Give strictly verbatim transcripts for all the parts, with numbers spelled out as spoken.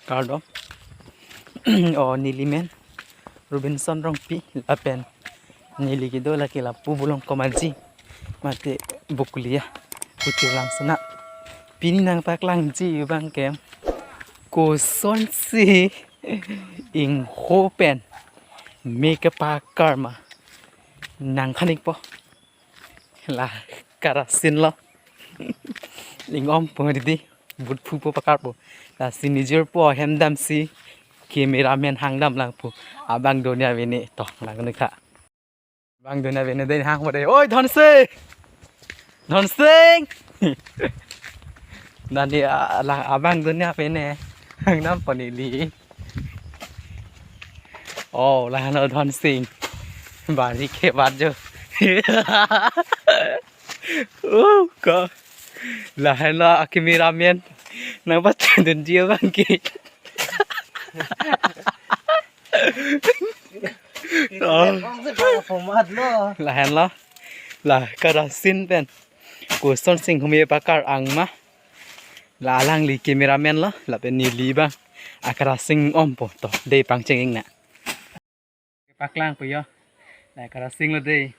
Kardom. O, neli men Robinson Rongpi lapen neli kedo lake lapu Bulong Komaji mate Bokolia, Kuchurlang Sona. Pini nangpaklangji abang ke kosonsi ingho pen me kepakar ma nangkhanikpo. La karasin lo. Ning-ompo didi. But phupo pakarpo. Lasi nijirpo ahem damsi cameraman hang damlangpo. Abang donya vene to lang nukha. Abang donya vene dei hangpo dei. Oi, Dhonsing! Dhonsing! Nani, ah, la abang donya vene hang dampo neli. Oh, lahenlo Dhonsing. Bari ke bat jo. Oh, ko. Lahenlo a-cameraman. Nangpachandunji abang ke. Oh. Lahenlo. La karasin pen kosonsi ingho me pakar ang ma. La alangli cameraman lo, lapen neli abang akarasin ning-ompo to, dei pangcheng-ing na. Paklangpo yo. La karasin lo dei.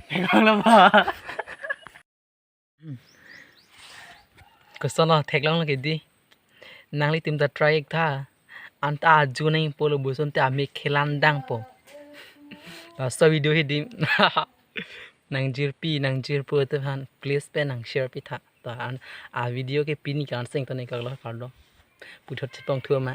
Theklonglo ba. Kosonlo, theklonglo ke dei. Nanglitum ta try ik tha. Anta aju nangpo lo, boson te ame kelang dampo. Laso video hedi nangjirpi nangjirpo atum aphan please pen nang share pi tha. To an a video ke pini kangsing toni kaklo, kardom. Puthot chepong thu ma.